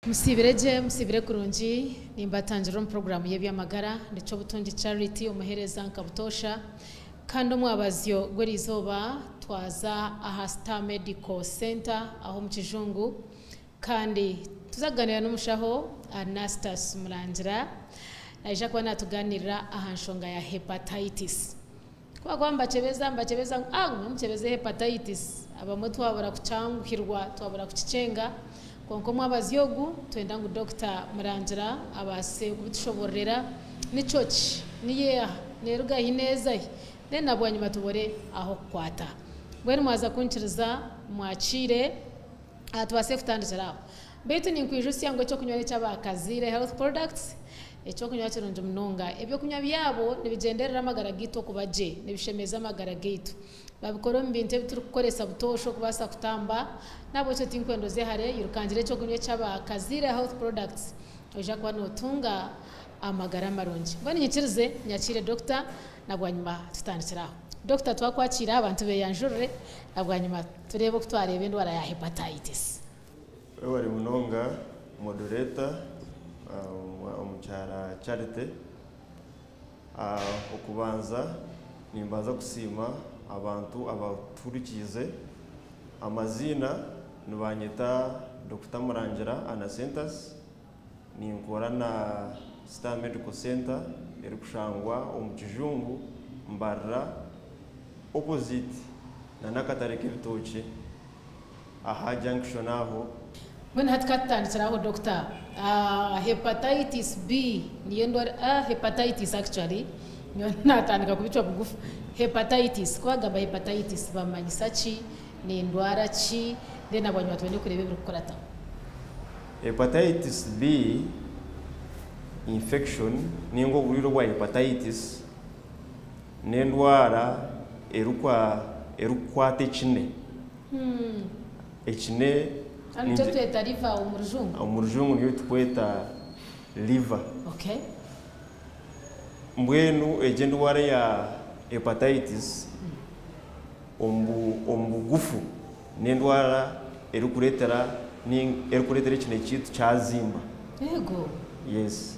Musiibire gye, musiibire kurungi, nimbatangirira omu puroguraamu y'eby'amagara, ndi Kyobutungi Charity omuheereza nka butoosha, kandi omwabazyo gw'eriizooba twaza aha Star Medical Centre aho omu Kijungu, kandi tuza kugaaniira n'omushaho Anastus Murangira, naija kuba naatugaaniirira aha nshonga ya Hepatitis. Ku bakuba nibakyebeza, nibakyebeza ngu ah ngume mukyebeze hepatitis, abamwe twabura kukyanguhirwa, twabura kukikyenga, kwonka omwabazyo ogu nitwenda ngu Dokita Murangira abaase kubitushobororera, nikyo ki, niyo eha, neeruga hi, neeza hi, then na bwanyima tubore ah'okukwata. Mbwenu mwaza kunkiriza mwakiire, tubaase kutandikira aho. Beitu ninkwijutsya ngu eky'okunywa n'eky'aba Kaziire Health Products, eky'okunywa kirungi munonga. Eby'okunywa byabo nibigyenderera amagara gaitu okuba gye, nibishemeza amagara gaitu. Babikora omu bintu ebi turikukoresa butoosha okubaasa kutamba. N'ahabw'ekyo tinkwenda oze hare, irukangira eky'okunywa eky'aba Kaziire Health Products, noija kuba nootunga amagara marungi. Mbwenu nyikirize nyakiire Dokita na bwanyima tutandikire aho. Dokita twakwakiira, abantu beeyanjurire na bwanyima tureebe oku twareeba endwara ya Hepatitis. Webare munonga moderator omukyara Charity. Okubanza nimbanza kusiima abantu abatuhurikiize. Amaziina nibanyeta Dokita Murangira Anacentus, ninkora na Star Medical Centre erikushangwa omu Kijungu, Mbarara opposite n'akatare k'ebitookye. Aha junction aho. Mbwenu hati katutandikire aho doctor, hepatitis B niyo endwara, ah hepatitis actually nyowe natandika kubicwa bugufu, hepatitis kubagamba hepatitis bamanyisa ki, nendwara ki, then nabwanyima tubone kureeba ebirikukurataho. Hepatitis B infection ninga oburwaire obwa hepatitis N'endwara erikukwata ekine. Ekine. Nikyo tweta liver omu rujungu? Omu rujungu niyo tukweta liver. Mbwenu egi endwara eya hepatitis omu bugufu n'endwara erikureetera ekine kyaitu kyazimba. Eego. Yes.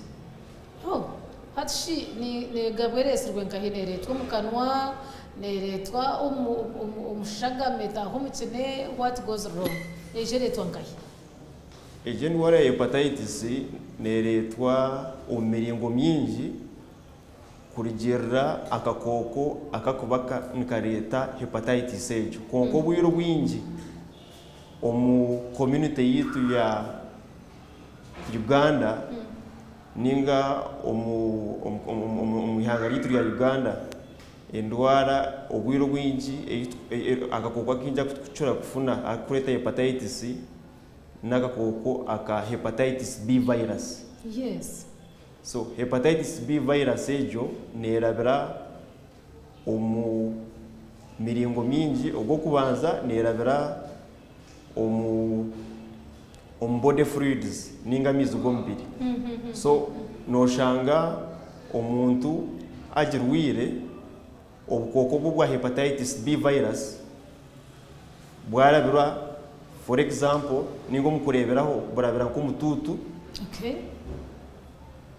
Oh, hati shi ni, neegabwa ereetsirwe nkahi? Neereetwa omu kanwa? Neereetwa omu, omu, omu shagama etaaha omu kine? What goes wrong? Neija ereetwa nkahi? Egi endwara ya hepatitis neereetwa omu miringo mingi kurugiirira akakooko akakuba nikareeta hepatitis egyo. Kwonka obwire obwingi omu community yaitu ya Uganda ninga omu ihanga ryaitu rya Uganda, endwara obwire obwingi akakooko akaingi aku turikukira kufuna akarikureeta hepatitis n'akakooko aka hepatitis B virus. So hepatitis B virus egyo neerabira omu miringo mingi. Ogw'okubanza neerabira omu omu body fluids ninga amaizi g'omubiri. So noshanga omuntu agirwire obukooko obu obwa hepatitis B virus bwarabirwa for example ninga omu kureberaho burabira nk'omu tuutu Okay.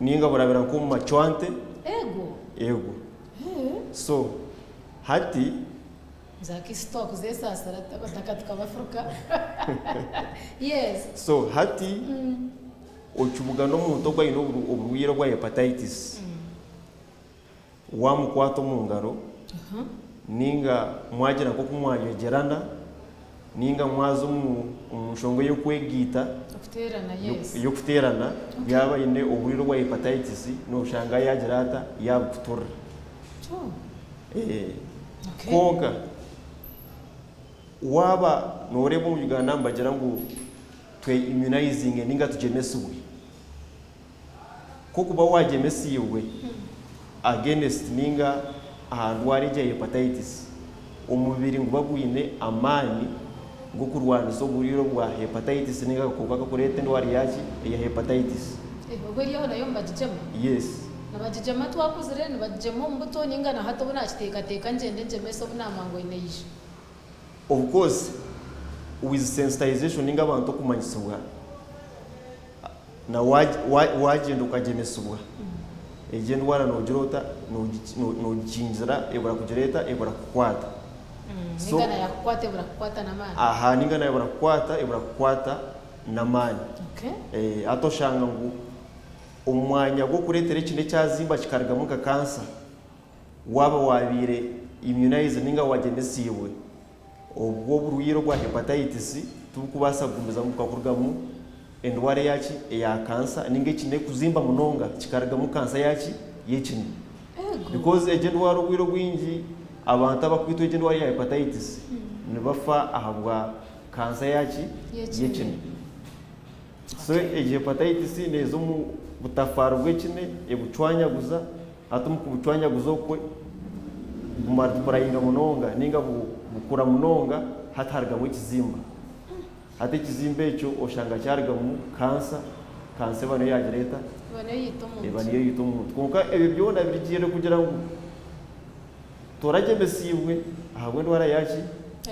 ninga burabira nk'omu macwante. Ego. Ego. Ee. So hati. Za Kiss twakuzesaasira abataka tukabafuruka. Yes. So hati okibugana omuntu ogu aine oburwaire obwa hepatitis, wamukwata omu ngaro ninga mwagira nk'oku mwanywegyerana ninga mwaza omu nshonga ey'okwegaita, Okuteerana, yes. ey'okuteerana, yaaba aine oburwaire obwa hepatitis noshanga yaagira ata? Yaabukuturira. Oh. Kwonka waaba nooreeba omu Uganda nibagira ngu twe immunizinge ninga tugyemesibwe. Ku okuba waagyemesiibwe against ninga aha ndwara egi ya hepatitis, omubiri niguba gwine amaani g'okurwanisa oburwaire obwa hepatitis ninga akakooko akakureeta endwara eya ki? Eya hepatitis. Obwo eri aho nayo nibagigyema? Yes. Nibagigyema twakuzire, nibagigyema omu buto ninga na hati obu naakiteekateeka ngyende ngyemese obu naamanya ngu neija? Of course with sensitization ninga abantu okumanyisibwa, Na wagyenda okagyemesibwa, egyo endwara noogira ota, noogikingira ebura kugira eta, ebura kukukwata. So, Ninga yakukwata ebura kukwata n'amaani. Aha, ninga nayo ebura kukwata, ebura kukwata n'amaani. Hati oshanga ngu omu mwanya gw'okureetera ekine ekyazimba kikarugamu nka kansa, waaba waabaire immunized ninga wagyemesiibwe, obwo oburwaire obwa hepatitis tiburikubaasa kugumizamu bukakurugamu endwara eyaki, eya kansa ninga ekine kuzimba munonga kikarugamu kansa yaki, y'ekine. Because egyo endwara obwire obwingi abantu abakwitwa egyo endwara eya hepatitis nibafa ahabwa kansa yaki, y'ekine. So egyo hepatitis neeza omu butafaari bw'ekine ebucwanyaguza, hati omu kubucwanyaguza okwe bumultipurayinga munonga ninga bukura munonga hati harugamu ekizimba. Hati ekizimba ekyo oshanga kyarugamu kansa, kansa eba niyo yagira eta? Eba niyo yaita omuntu. Eba niyo yaita omuntu. Kwonka ebyo byona birigiirire kugira ngu toragyemesiibwe ahabw'endwara yaki?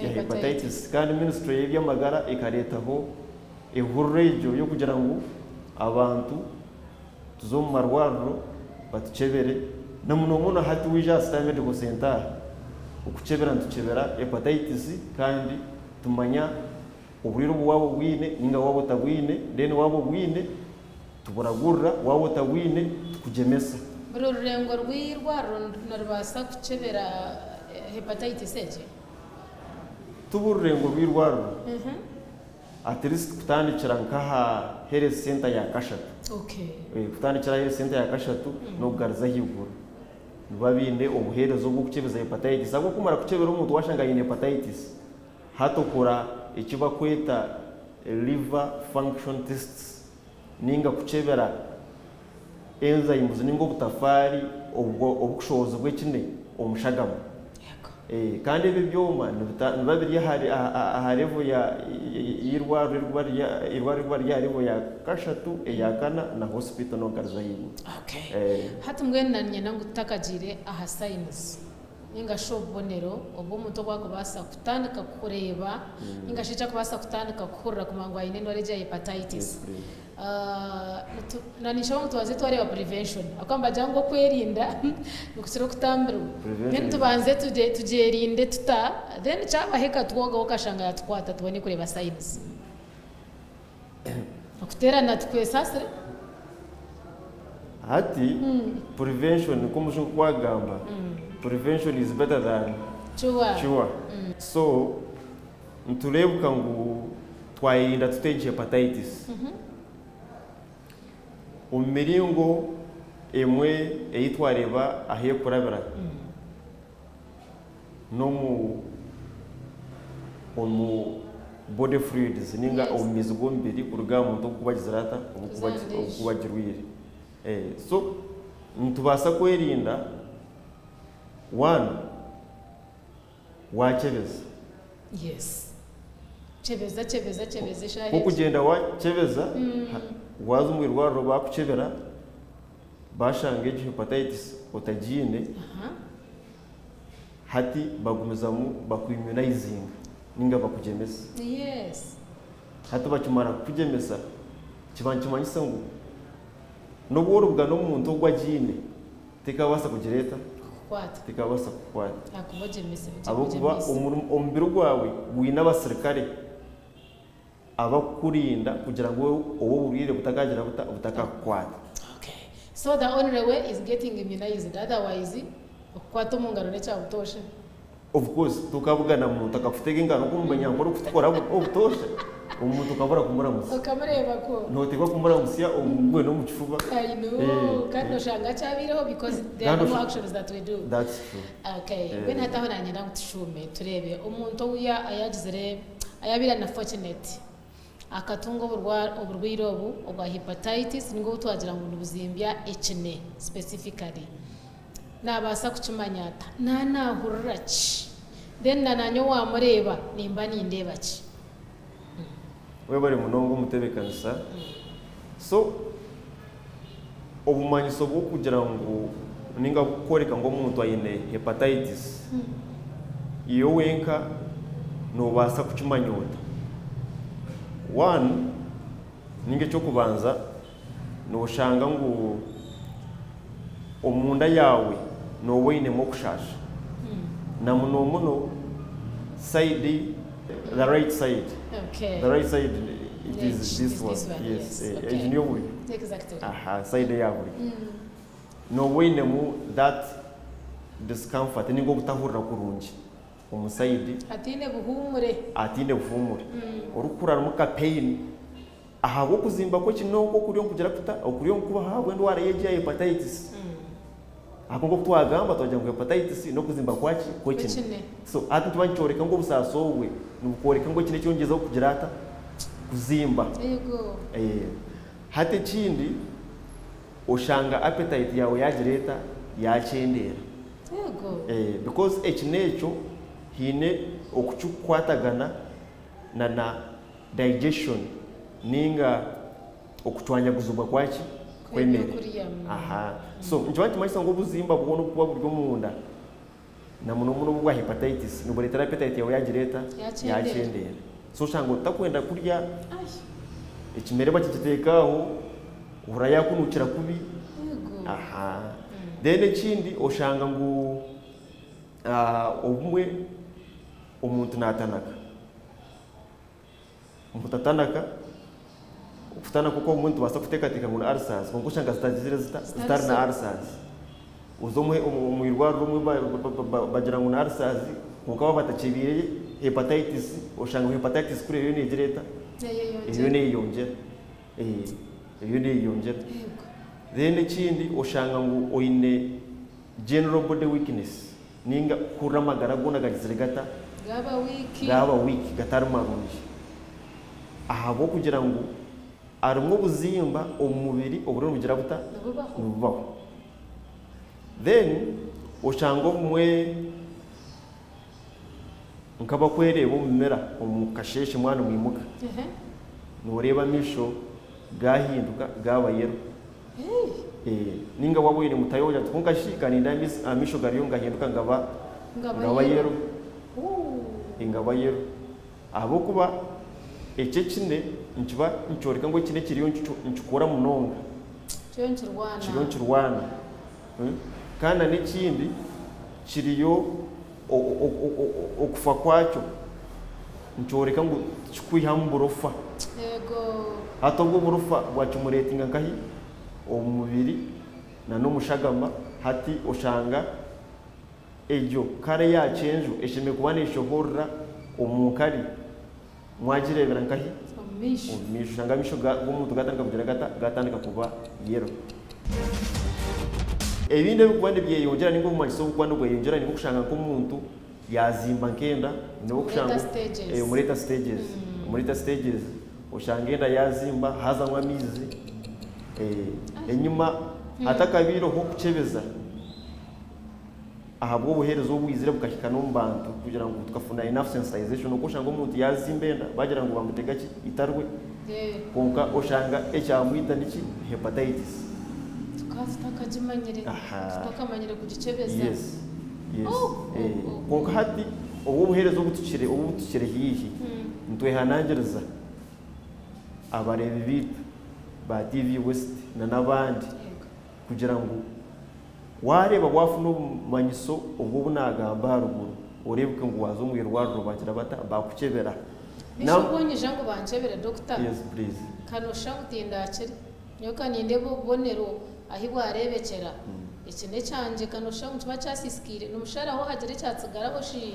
Ya hepatitis. Kandi ministry y'eby'amagara ekareetaho ehururu egyo y'okugira ngu abantu tuze omu marwariro batukyebere, na muno muno hati waija aha Star Medical Centre aha, okukyebera nitukyebera hepatitis kandi tumanya oburwaire obu waaba obwine ninga waaba otabwine, then waaba obwine tuburagurira, waaba otabwine tukugyemesa. Buri rurengo rw'eirwariro nirubaasa kukyebera hepatitis egi? Ti buri rurengo rw'eirwariro. At least kutandikira nk'aha health center ya kashatu. Kutandikira aha health center ya kashatu n'okugariza ahaiguru. Niba baine obuheereza obw'okukyebeza hepatitis. Ahabw'okuba kumara kukyebera omuntu washanga aine hepatitis, hati okora eki bakweta liver function tests ninga kukyebera enzymes ninga obutafaari obukushohozibwa ekine omu shagama. Kandi ebi ebyoma nibiba biri aha level ya y'eirwariro erikuba riri eirwariro erikuba riri aha level ya kashatu, eya kana na hospital n'okugaruza ahaiguru. Okay. Hati mbwenu nanyenda ngu tutakagiire aha signs ninga shi obubonero obu omuntu obu akubaasa kutandika kureeba ninga shi eki akubaasa kutandika kuhurira kumanya ngu aine endwara egi ya hepatitis. Na ninshaba ngu tubanze twareeba prevention ahakuba nibagira ngu okwerinda nikukira okutambirwa. Then tubanze tugyerinde tuta then kyabahika twogaho okashanga yatukwata tubone kureeba signs. Okuteerana tukwesaasire. Hati prevention nk'omujungu oku agamba, prevention is better than cure. So nitureebuka ngu twayerinda tuta egi hepatitis? Omu miringo emwe ei twareeba ahu erikurabira n'omu omu body fluids ninga omu maizi g'omubiri kuruga aha muntu ogurikuba agizire ata? Ogurikuba agirwaire. So nitubaasa kwerinda one Waakyebeza. Yes. Kyebeza, kyebeza, kyebeza eshaaha egi. Okugyenda waakyebeza, waaza omu irwariro baakukyebera, baashanga egyo hepatitis otagiine, hati bagumizamu bakuimmunizinga ninga bakugyemesa. Hati bakimara kukugyemesa, kiba nikimanyisa ngu n'obu oribugana omuntu ogwo agiine, Tekabaasa kugira eta? Kukukwata. Tekabaasa kukukwata. Ahakuba ogyemese. Ahabw'okuba omubiri gwawe gwine abasirikare abakukurinda kugira ngu obwo oburwaire butakagira buta? Butakakukwata. Okay. So the only way is getting immunized otherwise okukwata omu ngaro n'ekya butoosha. Of course tokabugana muntu akakutega engaro nkomu banyankore oku tukora obutoosha, omuntu okabura kumuramutsya. Okamureeba kwo. Noteekwa kumuramutsya omugwe n'omu kifuba. I know. Kandi noshanga kyabaireho because there are normal actions that we do. That's true. Okay. Mbwenu hati aho nanyenda ngu tushuume tureebe omuntu ou ayagizire ayabaire unfortunate akatunga oburwaire obu obwa hepatitis ninga obu twagira ngu nibuzimbya ekine specifically. Naabaasa kukimanya ata? Naanaahurira ki? Then na naanye owaamureeba nimba nindeeba ki? Webare munonga omutebekanisa. So obumanyiso bw'okugira ngu ninga bukworeka ngu omuntu aine hepatitis, iwe wenka nobaasa kukimanya ota? One, ninga eky'okubanza Noshanga ngu omunda yaawe nooba oinemu okushaasha. Na muno muno side, the right side. The right side it is this one. Yes, egi niyo buryo. Aha, side eya buryo. Nooba oinemu that discomfort ninga obutahurira kurungi omu side. Hataine buhuumure. Hataine buhuumure. Orikuhurira harimu ka pain. Ahabw'okuzimba kw'ekinonko okuriyo nikugira kuta? Okuriyo nikubaho ahabw'endwara egi eya hepatitis. Ahabw'okuba nk'oku twagamba twagira ngu hepatitis n'okuzimba kwaki? Kw'ekine. So hati nikiba nikyoreka ngu obusaasi obwe nibukworeka ngu ekine kyongyezeho kugira ata? Kuzimba. Hati ekindi oshanga appetite yaawe yaagira eta? Yaakyendeera. Because ekine ekyo haine oku kirikukwatagana na na digestion ninga okucwanyaguzibwa kwaki? Kw'emere. Aha. So nikiba nikimanyisa ngu obuzimba bwona obukuba buri omunda na muno muno obu obwa hepatitis nibureetera appetite yaawe yagira eta? Yakyendeera. So oshanga otakwenda kurya, ekimere bakikiteeka aho, ohurira yakunukira kubi. Aha. Then ekindi oshanga ngu obumwe omuntu natanaka. Obutatandaka, okutandaka oku obumwe nitubaasa kuteekateeka ngu ni ulcers kwonka oshanga zitagizire zita? Zitari na ulcers. Oza omu irwariro omwe bagira ngu ni ulcers kwonka baaba batakyebiire hepatitis oshanga ngu hepatitis kuri eriyo neegira eta? Eriyo neeyeyongyera. Eriyo neeyeyongyera. Then ekindi oshanga ngu oine general body weakness. Ninga kuhurira amagara goona gagizire gata? Gaaba weak. Gaaba weak, gatari marungi. Ahabw'okugira ngu harimu obuzimba omu mubiri oburiyo nibugira buta? Nibubaho. Nibubaho. Then oshanga obumwe nk'abakwereeba omu mirror omu kasheeshe mwaba nimwimuka, nooreeba amaisho gaahinduka gaaba yellow. Ninga waaba oine mutaahi ogira ati kwonka shi ka ninde amaisho gariyo nigahinduka ngaba ngaba yellow ngaba yellow ahabw'okuba eki ekine nikiba nikyoreka ngu ekine kiriyo nikikora munonga kiriyo nikirwana kandi na n'ekindi kiriyo okufa kwakyo nikyoreka ngu tikikwihamu burofa. Hati obwo oburofa bwakimureetinga nkahi? Omu mubiri na n'omushagama. Hati oshanga egyo kara eya kyenju eshemereire kuba neshohorera omu nkari mwagireebera nkahi? Omu maisho. Omu maisho. Oshanga amaisho g'omuntu gatandika kugira gata? Gatandika kuba yellow. Ebindi ebirikuba nibyeyongyera ninga obumanyiso oburikuba nibweyongyera nibwo kushanga nk'omuntu yaazimba nk'enda, nibwo kushanga Later stages. Omu later stages. Omu later stages oshanga enda yaazimba haazamu amaizi. Enyima hatakabaireho okukyebeza ahabw'obuheereza obwizire bukahika n'omu bantu kugira ngu tukafuna enough sensitization oku oshanga omuntu yaazimba enda bagira ngu bamutega ki itarwe kwonka oshanga ekyamwita niki hepatitis. Tukaba tutakagimanyire, tutakamanyire kugikyebeza. Yes, yes. Kwonka hati obu obuheereza obu obutukire haihi nitwehanangiriza abareebi baitu ba TV West na n'abandi kugira ngu waareeba waafuna obumanyiso obwo obu naagamba aharuguru oreebeke ngu waaza omu irwariro baagira bata baakukyebera. Beitu obu onyija ngu bankyebere doctor, Yes please. ka nooshusha ngu tindakire. Nyowe ka nindeeba obubonero ahi bwareebekyera. Eki n'ekyangye ka nooshusha ngu nikiba kyasiisikaire. Nimusharaho hagira ekyatsigaraho shi?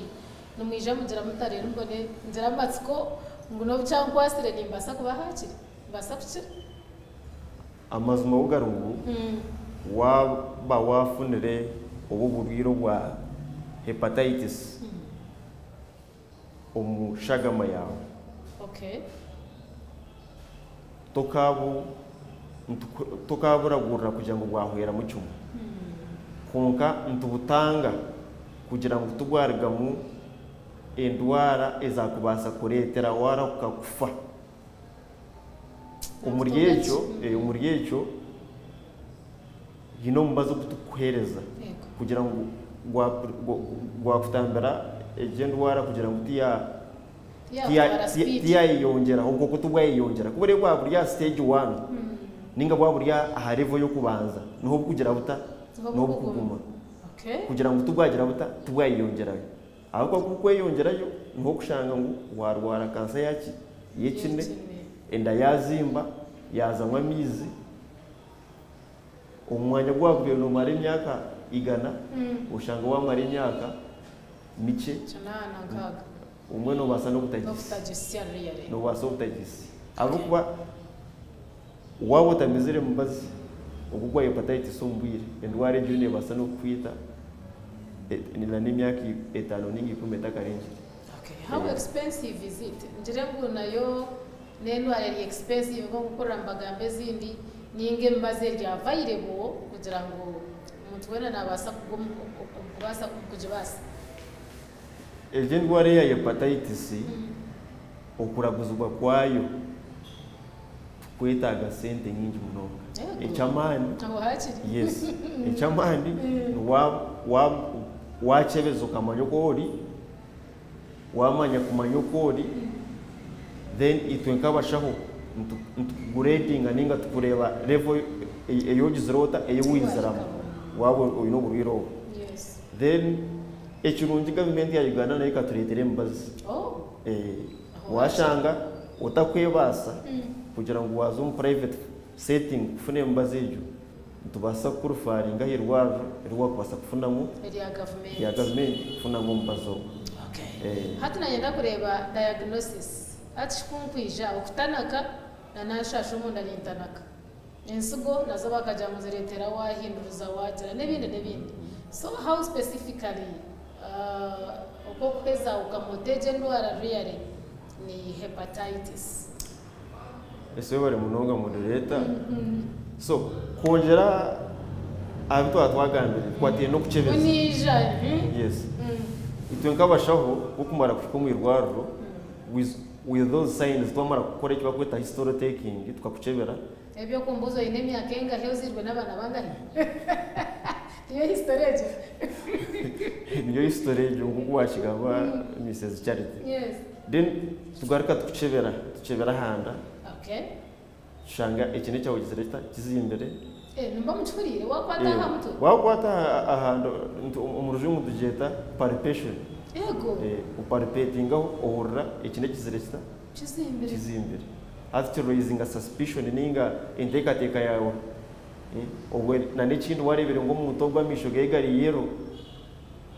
Nimwija mugira muta reero mbone ngire amatsiko ngu n'obu kyankwatsire nimbaasa kuba haakiri, nimbaasa kukira? Amazima go gari ngu waaba waafunire obu oburwaire obwa hepatitis omu shagama yaawe, tokaaburagurira kugira ngu bwahweramu kimwe. Kwonka nitubutanga kugira ngu tibwarugamu endwara ezaakubaasa kureetera waarahuka kufa. Omuri ekyo, omuri ekyo haine omubazi ogu turikukuheereza kugira ngu gwakutambira egyo endwara kugira ngu tiyayeyongyera obwo tibwayeyongyera. Ku buri bwaba buri aha siteegi wani. Ninga bwaba buri aha level y'okubanza niho bukugira buta? Niho Niho bukuguma. bukuguma. Okay. Kugira ngu tubwagira buta? Tubwayeyongyerayo. Ahabw'okuba ku bukweyongyerayo niho okushanga ngu warwara kansa yaki? Y'ekine, Y'ekine. enda yazimba, yazamu amaizi, omu mwanya gu wakubaire nomara emyaka 100, oshanga wamara emyaka mikye. 8, 6. Obumwe nobaasa n'obutagisya. N'obutagisya really. Nobaasa obutagisya. Ahabw'okuba waaba otamizire mubazi ogu gwa hepatitis omu bwire, endwara egyo neebaasa n'okukwita na n'emyaka 5 ninga 10 etakarengire. Okay. How expensive is it? Ngire ngu nayo n'endwara eri expensive nk'okukurira nibagamba ezindi ninga emibazi eri available kugira ngu omuntu weena nabaasa kubaasa kugibaasa. Egyo endwara eya hepatitis okuraguzibwa kwayo tikwetaaga sente nyingi munonga. Ego. Eky'amaani Aho hakiri. Yes. Eky'amaani ni wakyebeza okamanya oku ori, wamanya kumanya oku ori, then itwe nk'abashaho nitukuguredinga ninga tukureeba level ei ogizire ota, ei wiziramu waaba oine oburwaire obu. Then ekirungi gavumenti ya Uganda nayo ekatureetera emibazi. Oh. Washanga otakwebaasa kugira ngu waaza omu private setting kufuna emibazi egyo, nitubaasa kukureferringa aha irwariro eri wakubaasa kufunamu erya gavumenti. Erya gavumenti kufunamu omubazi ogwo. Okay. Eh. Hati nayenda kureeba diagnosis. Hati kikunkwija okutanaka na nashasha omunda nintanaka. Ensigo nazo bakagira ngu zireetera wahinduriza wagira n'ebindi n'ebindi. So how specifically okwokuheza ukamota egyo endwara really ni hepatitis? Ese webare munonga, moderator. So kwongyera aha bi twaba twagambire tukwataine n'okukyebeza. Muniija. Yes. Itwe nk'abashaho bokumara kuhika omu irwariro with those signs, twamara kukora eki bakweta history taking, tukakukyebera. Ebyokumbuuza oine emyaka engahi, oziirwe n'abaana bangahi, niyo history egyo? Niyo history egyo nk'oku wakigamba, Mrs Charity. Then tugaruka tukukyebera, tukyebera ahanda, tushanga eki nekyawe kizire kita? Kizimbire. Eh, nimba mukihuriire wakwata aha mutwe. Wakwata ahanda, omu rujungu tugyeta palpation. Ego. Opalpatingaho ohurira eki nekizire kita? Kizimbire. Kizimbire. Hati kiraisinga suspicion ninga enteekateeka yawe. Obwe na n'ekindi wareebire ngu omuntu ogwo amaisho ge gari yellow,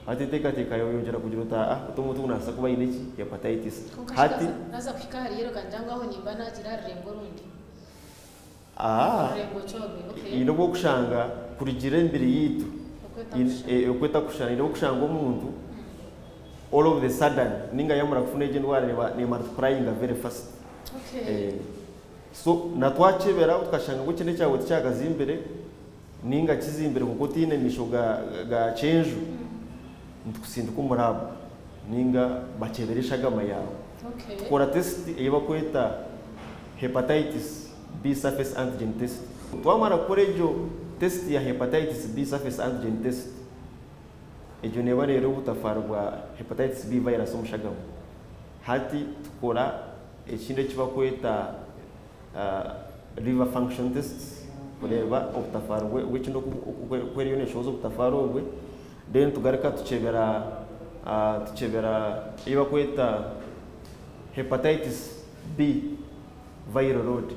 hati enteekateeka yawe yongyera kugira oti aa oti omuntu ogu naabaasa kuba aine ki? Hepatitis. Konka Hati naza kuhika ahari yellow kangira ngu aho nimba nagira aha rurengo orundi. Orurengo ki orwe? Okay. Eine obwokushanga kurugiirira emibiri yaitu Okweta kushushana. Okweta kushushana, eine obwokushanga omuntu all of the sudden ninga yamara kufuna egyo endwara ne multiplyinga very fast. So na twakyebera tukashanga ngu ekindi ekyawe tikyakazimbire ninga kizimbire kwonka otiine maisho ga kyenju, nitukusindika omu lab ninga bakyebere eshagama yaawe. Tukora test ei bakweta hepatitis B surface antigen test. Twamara kukora egyo test ya hepatitis B surface antigen test, egyo neeba neereeba obutafaari bwa hepatitis B virus omu shagama. Hati tukora ekindi eki bakweta liver function tests kureeba obutafaari bw'ekindi oku eriyo neeshohoza obutafaari obwe. Then tugaruka tukyebera ei bakweta hepatitis B viral load.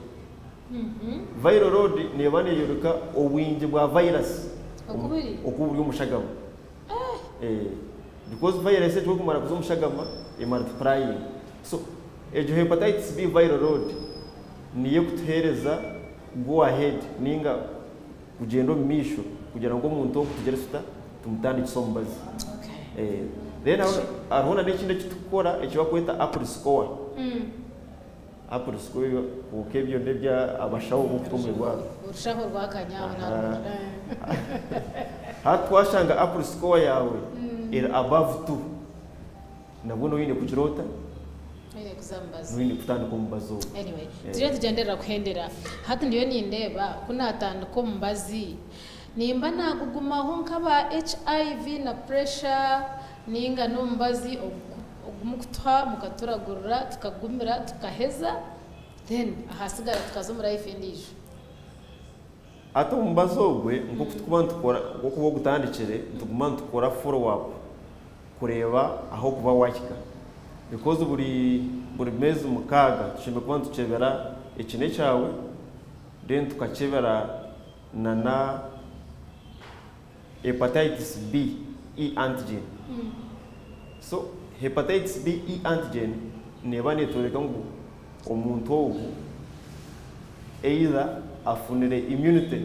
Viral load neeba neeyoreka obwingi bwa virus Oku buri? Oku buri omu shagama. Because virus egyo ekumara kuza omu shagama emultiplying. So egyo hepatitis B viral load niyo ekutuheereza go ahead ninga kugyenda omu maisho kugira ngu omuntu ogu tugire tuta? Tumutandikise omubazi. Then hariho na n'ekindi eki tukukora eki bakweta APRI score. APRI score kwonka ebyo n'ebya abashaho b'okuta omu irwariro. Orushaho rwakanyaho. Aha. Hati twashanga APRI score yawe eri above 2, nabwo noine kugira ota? Oine kuza mubazi. Noine kutandika omubazi ogwo. Anyway, turiyo tugenderera kuhendera. Hati ndiyo nindeeba ku natandika omubazi nimba nagugumaho nk'aba HIV na pressure ninga n'omubazi ogumukutuha mukaturagurira tukagumira tukaheza, then ahasigara tukaza omu life endiijo? Hati omubazi ogwe nk'oku tukuba nitukora, nk'okuba ogutandikire, nituguma nitukora follow up kureeba ah'okuba wahika because buri meezi 6 tushemereire kuba nitukyebera ekine kyawe, then tukakyebera na hepatitis B E antigen. So hepatitis B E antigen neeba neetworeka ngu omuntu ogu either afunire immunity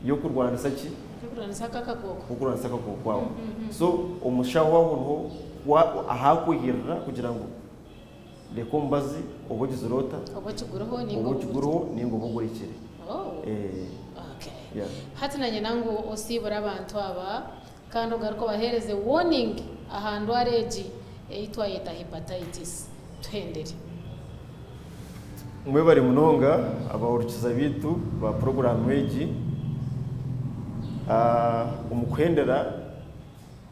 y'okurwanisa ki? Y'okurwanisa akakooko. Y'okurwanisa akakooko ako. So omushaho aho niho ahakwihirira kugira ngu reka omubazi oba ogizire ota? Oba okiguriho ninga Oba okiguriho ninga oba ogurekire. Oh. Okay. Yeah. Hati nanye ngu osiibure abantu aba kandi ogaruka obaheereze warning aha ndwara egi ei twayeta hepatitis. Tuhendere. Mwebare munonga abahurikiza bitu ba poroguramu egi. Omu kuhendera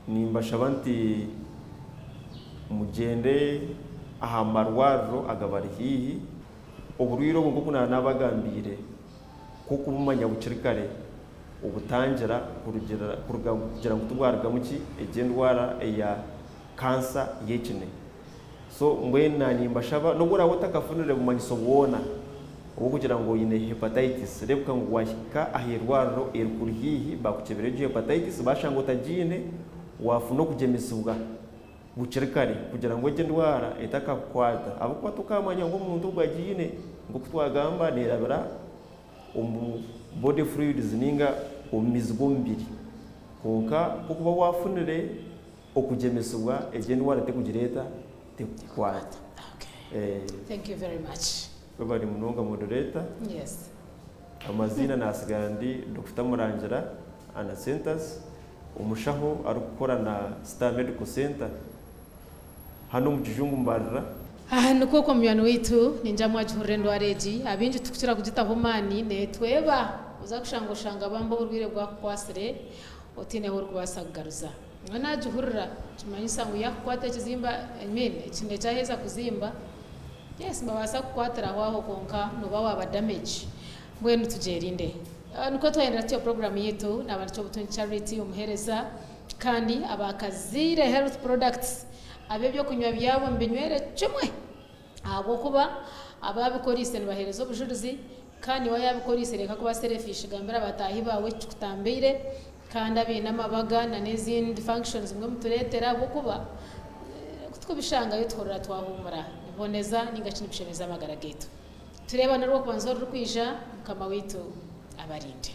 nimbashaba nti mugyende aha marwariro agabari haihi. Oburwaire obu nk'oku nabagambiire, nk'okubumanya bukiri kare, obutangira kuruga kugira ngu tibwarugamu ki egi endwara eya kansa y'ekine. So mbwenu nimbashaba n'obu oraabe otakafunire bumanyiso bwona obw'okugira ngu oine hepatitis, reebeka ngu wahika aha irwariro erikuri haihi bakukyebera egyo hepatitis, bashanga otagiine, wafuna okugyemesibwa bukiri kare kugira ngu egyo endwara etakakukwata. Ahabw'okuba tokamanya ngu omuntu ogu agiine, nk'oku twagamba neerabira omu body fluids ninga omu mizi g'omubiri. Kwonka nk'okuba wafunire okugyemesibwa, egyo endwara tekugireeta, tekukukwata. Okay. Thank you very much. Webare munonga moderator. Yes. Amaziina nasigara ndi Dr. Murangira Anacenters, omushaho arikukora na Star Medical Center hano omu Kijungu Mbarara. Aha nikwo okwo munywani waitu ningira mwagihurira endwara egi, abingi tukukira kugitaho maani neetweba, oza kushanga oshanga bamba oburwaire bwakukwasire otiineho orikubaasa kugaruza. Nyowe nagihurira kimanyisa ngu yakukwata ekizimba, I mean ekine kyaheza kuzimba, yes nibabaasa kukukwatiraho aho kwonka nooba waaba damage. Mbwenu tugyerinde. Nikwo twahendera tutyo puroguramu yaitu naaba nikyo Obutungi Charity omuheereza kandi abakaziire health products ab'ebyokunywa byabo mubinywere kimwe ahabw'okuba ababikoriise nibaheereza obujurizi kandi niwe yabikoriise reka kuba selfish, gambira abataahi baawe ekikutambiire kandi abaine amabaga na n'ezindi functions mwe mutureetera ahabw'okuba tukubishangayo tuhurira twahumura, niboneza ninga ki nibishemeza amagara gaitu. Tureebane orw'okubanza orurikwija, Mukama waitu abarinde.